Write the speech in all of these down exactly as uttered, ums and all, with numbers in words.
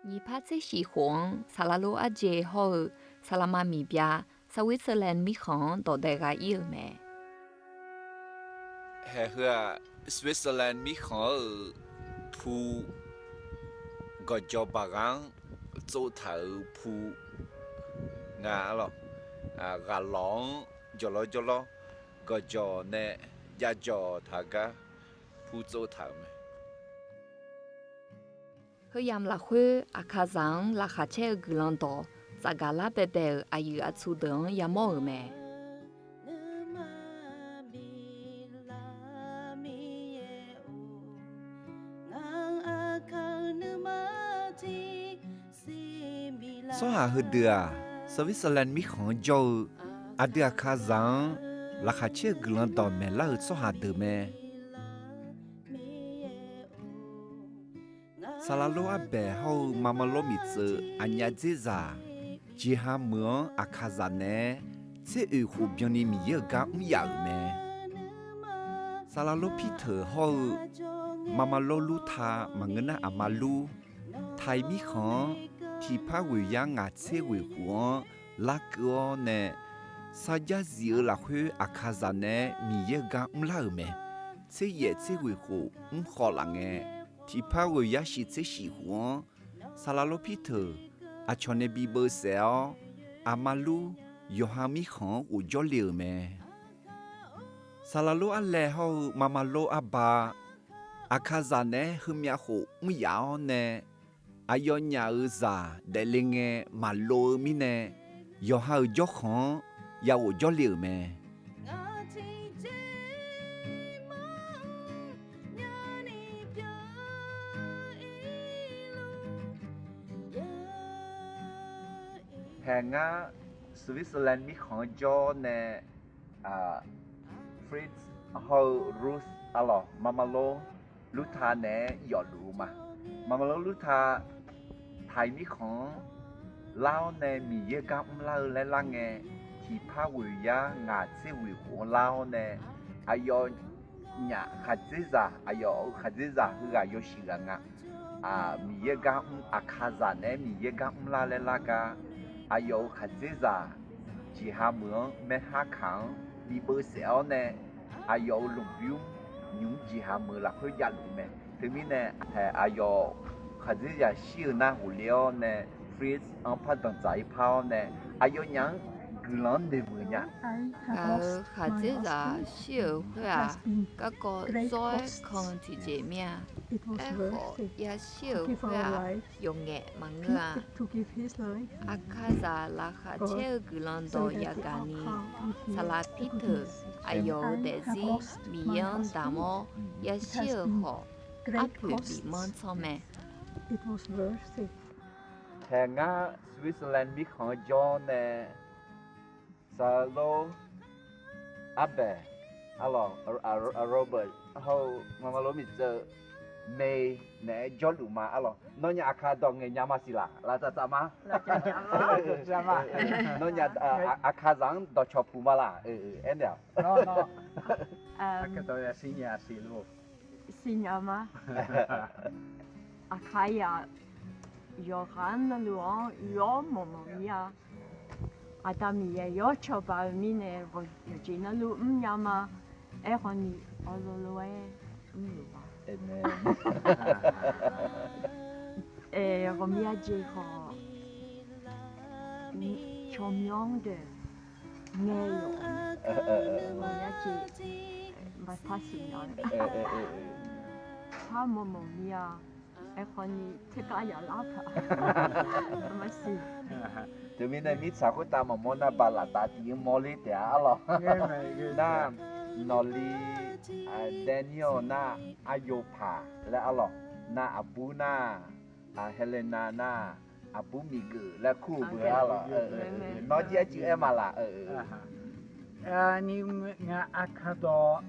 Nyiq par tser shif khof-anr Saqlaqlor Arje hawr-eu Saqlaqma miqbya Switzerland mirkhanq-anr dawq dae gha ir-euq mae. Haeq heu-aq, Switzerland mirkhanq-euq pu, gawqjawq baqghaq-anr tsovtaq-euq pu nga arlawq. Ghaqlawq-anr jawrlawr jawrlawr gawqjawq nae javjawq taq gar pu tsovtaq-euq mae. Heuyamq lafkhoer Aqkaqzaq-anr laqkhaq caer-eu guiqlanq dawq tsafgaq lar baebae-euq aqyuif aqtsu deuq-anr yamawr-euq mae. Tsawrhaq heudeuq-aq, Switzerland mirkhanq-anr jawr-eu aqdui Aqkaqzaq-anr laqkhaq caer-eu guiqlanq dawq maeqlar-euq tsawrhaq deuq mae. Saqlaqlor Arbaeq hawr-eu Marmarlor Miqtseuv aqnyaf dzerzaq Jeqha meuq-anr Aqkaqzaq naeq-aer tser oeq khof byanni Miqyaer-euq gar mr yaf-euq mae. Saqlaqlor Pirteuq hawr-eu Marmarlor Lurta maqngeur nar Aqmalur, Taiq mirkhanq-anr tiqpar ghoeq yar ngaq tser ghoeq khof-anr larkeuv-awr nae, sarjax zif-eu lafkhoer Aqkaqzaq naeq-aer Miqyaer-euq gar mrlar-euq mae. Tser yaef tser ghoeq khof mr khawf laf ngae, tiqpar ghoeq yar shif tser shif khof-anr Saqlaqlor Pirteuq aqcawq nae bibeuv saef-awr, Aqmalur yawqha mirkhanq-anr ghof jawrle-euq mae. Saqlaqlor Arlaev hawr-eu Marmarlor Arba, Aqkaqzaq naeq-aer heumyav khof mr yaf-awr nae, aqyawfnyaf-euq zaq daefle ngae maqlov-eu mirnae, yawqha-euq jawrkhanq-anr ya ghof jawrle-euq mae. Haeq ngar Switzerland mirkhanq-anr jawr nae, Fritz hawr-eu Ruth arlawq Marmarlor Lurta naeq-aer yawfluf-eu ma. Marmarlor Lurta Taiq mirkhanq-anr lar-awr nae Miqyaer gar mrlar-eu laer lar ngae, tiqpar ghoeq yar ngaq tser ghoeq khof-anr lar-awr nae, aqyawfnyaf khaqdzerzaq, aqyawf-euq khaqdzerzaq heughaq yawshuif ghaq nga. Miqyaer gar mr, Aqkaqzaq naeq-aer Miqyaer gar mrlar laer lar gar, aqyawf-euq khaqdzerzaq jeqha meuq-anr maerhar kaq-anr bibeuv saef-awr nae, aqyawf-euq lmqbymr nymq-mr jeqha meuq lafkhoer javluf mae. Teumirnae, aqyawf khaqdzerzaq shir-eu nar ghofle-awr nae, Fritz-anr par danqdzaq-ir par-awr nae, aqyawfnyaf-anr guiqlanq-anr noeqmuiq nya. Ngaq-euq khaqdzerzaq shir-euq khoer-aq, garkawv zawr-aer kan-eu tiqjeq mir-a. Aerkhawf, yashir-euq khoer-aq, yawqngaef maqngeur-a. Aqkaqzaq laqkhaq caer-eu guiqlanq dawq yagaq ni, saqlaq Pirteuq aqyawf-euq daefzir Miqyaer-anr damq-awr yashir-euq khawf, arpoeq bifmanr tsanr mae. Haeq ngar Switzerland mirkhanq-anr jawr nae, saqlaq lor Arbaeq arlawq, Robert hawr-eu Marmarlor Miqtseuv May naeq-aer jawrluf ma arlawq. Nawnyaf Aqkaq dawq ngaeq nya ma siq laq? Laf tsaf tsaf ma. Nawnyaf Aqkaqzaq-anr dawqcawq puq ma laq? Aernaeq-aq, siqnya ma. Aqkaqzaq yawqghaq-anr navluf-anr yawr mawq mawq mir-a. Aqda Miqyaer yawr cawba-eu mirnae, yawqjeq navluf mrnya ma. Aerkhawf ni, awlo lof-aer mrluf ma. Ghawqmya jeq khawf, tsawrmyanr deuq ngae-awq. Ghawqmya jeq maqpar siqnya-a. Par mawq mawq mir-a. Aerkhawf ni, terkar yaf lar paq. Maqsiq. Teumirnae mirtsaq khoertav maqmawr nar, baq laftav tiq-eu mawrler taef-a arlawq. Nar, nawqli, Daniel nar, aryo paq laer arlawq. Nar, aqbur nar, Helena nar, aqbur miqgeuf laer kur-eu beu arlawq. Nawr jir aer cuiv aer ma laq? Ni ngaq Aqkaq dawq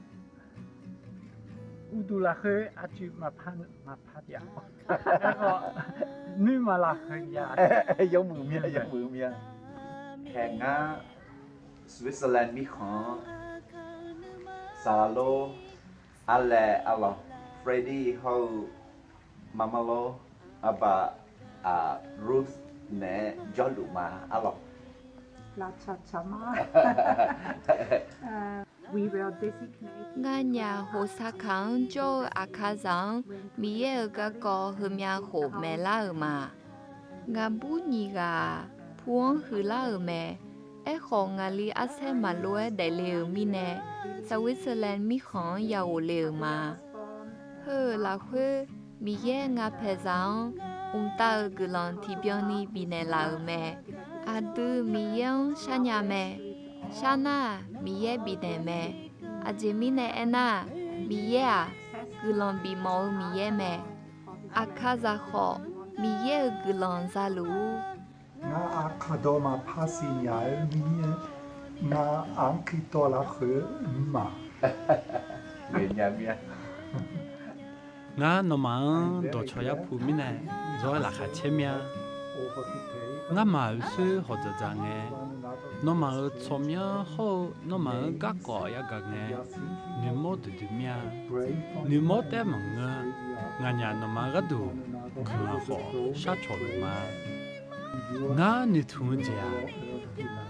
uqduq lafkhoer aqcuiv maqpar, maqpar taef-a. Aerkhawf, nuirma lafkhoer ya, yawmuiq mir-a, yawmuiq mir-a. Haeq ngar Switzerland mirkhanq-anr saqlaq lor Arlaev arlawq, Freddy hawr-eu Marmarlor Aqbaq Ruth naeq-aer jawrluf ma arlawq. Nganyaf hoqsakaq-anr jawr-eu Aqkaqzaq-anr Miqyaer-euq garkawv heumyav khof maeqlar-euq ma. Ngaqbur nyiq ghaq-aq, pu-anr huiqlar-euq mae. Aerkhawf, ngaqli arsaer maqlof-aer daefle-euq mirnae, Switzerland mirkhanq-anr ya ghofle-euq ma. Heu-euq lafkhoer, Miqyaer nga paeqzaq-anr mqtav-euq guiqlanq tiqbyan ni bifnaeq laf-euq mae. Aqdui Miqyaer-anr sharnya mae. Sharnar-aq, Miqyaer bifnaeq mae. Aqjeq mirnae aernar-aq, Miqyaer-aq, guiqlanq bifmawf-eu Miqyaer mae. Aqkaqzaq khawf, Miqyaer-euq guiqlanq za luf-ur. Ngar aqkaq dawq maqpar siqnya-aer mir-aer, ngar aqmr kiqdawq lafkhoer mr ma. Ngar nawmaf-anr dawqcawq yar pu mirnae, zawr-aer laqkhaq caer mir-a. Ngamaf uiqsoer hawq dzaqdzaq ngae, nawmaf-euq tsawrmyanr hawr-eu nawmaf-euq garkawv yagaq ngae, noeqmawr duidui mir-a. Noeqmawr taef maqngeur. Nganyaf nawmaf gharduq guiqlanq khawf sharcawq luf ma. Ngar noeqtmq-eu jeq-aq,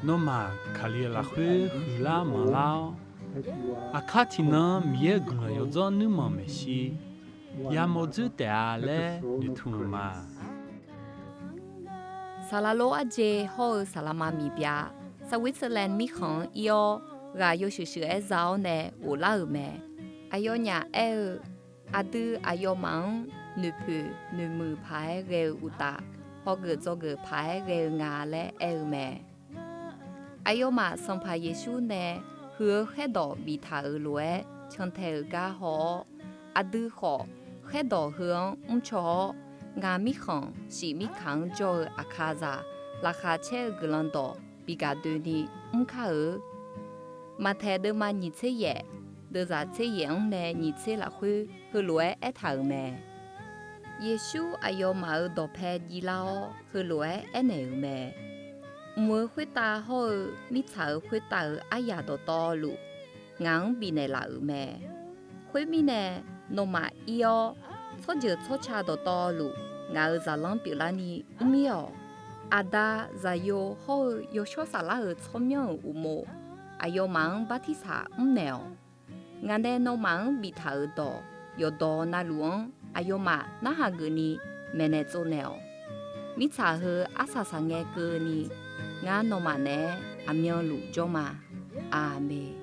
nawmaf Kali-euq lafkhoer huiqlar manqlar-awr, aqkar tiqnan Miqyaer-euq guiqlanq yawdzanr nuirmanq maeqshi yamawr dzoer taef-a laer noeqtmq-euq ma. Saqlaq lof arjeq hawr-eu saqlaqma miqbya, Switzerland mirkhanq-anr ir-awr, ghaq yawshuif shuif-aer za-awr nae ghoflar-euq mae. Aqyawfnyaf aer-eu, aqdui aqyawfmaf-anr noeqpoeq noeqmuiq paq-aer ghae-eu uqtaf, hawgeuf dzawgeuf paq-aer ghae-eu nga laer aer-eu mae. Aqyawfmaf Sanqpaq Yeqsur nae huiq-eu khaerdawq biftaq-euq lof-aer cantae-euq gar haw-awr, aqdui khawf khaerdawq heu-anr mrcaw-awr, ngaq mirkhanq shif mirkaq-anr jawr-eu Aqkaqzaq laqkhaq caer-eu guiqlanq dawq bi gaq doeni mr kar-eu. Maqtaeq deuvma nyiq tser yaef, deuvzaq tser yaef-anr nae nyiq tser lafkhoer heulof-aer aertaq-euq mae. Yeqsur aqyawfmaf-euq dawqpae jivlar-awr, heulof-aer aernaeq-euq mae. Mq-euq khoertav hawr-eu mirtsaq-euq khoertav-euq aryaq dawqtawvluf, ngaq-anr bifnaeq laf-euq mae. Khoermirnae, nawmaf ir-awr, tsawrjeuq tsawrca dawqtawvluf, ngaq-euq zaqlanr pyeuflarni mr-ir-awq. Aqda, Zaqyo hawr-eu Yawshawr Saflar-euq tsawrmyanr-euq uqmov, aqyawfmaf-anr bartirsaq mrnaeq-awq. Ngaq nae nawmaf-anr biftaq-euq dawq yawqdawq navluf-anr aqyawfmaf narhaq geufni maeqnaeq tsovnaeq-awq. Mirtsaq heu arsaq saqngae keuvni, ngar nawmaf naeq-aer aqmyanluf jawr ma. Aqmeq.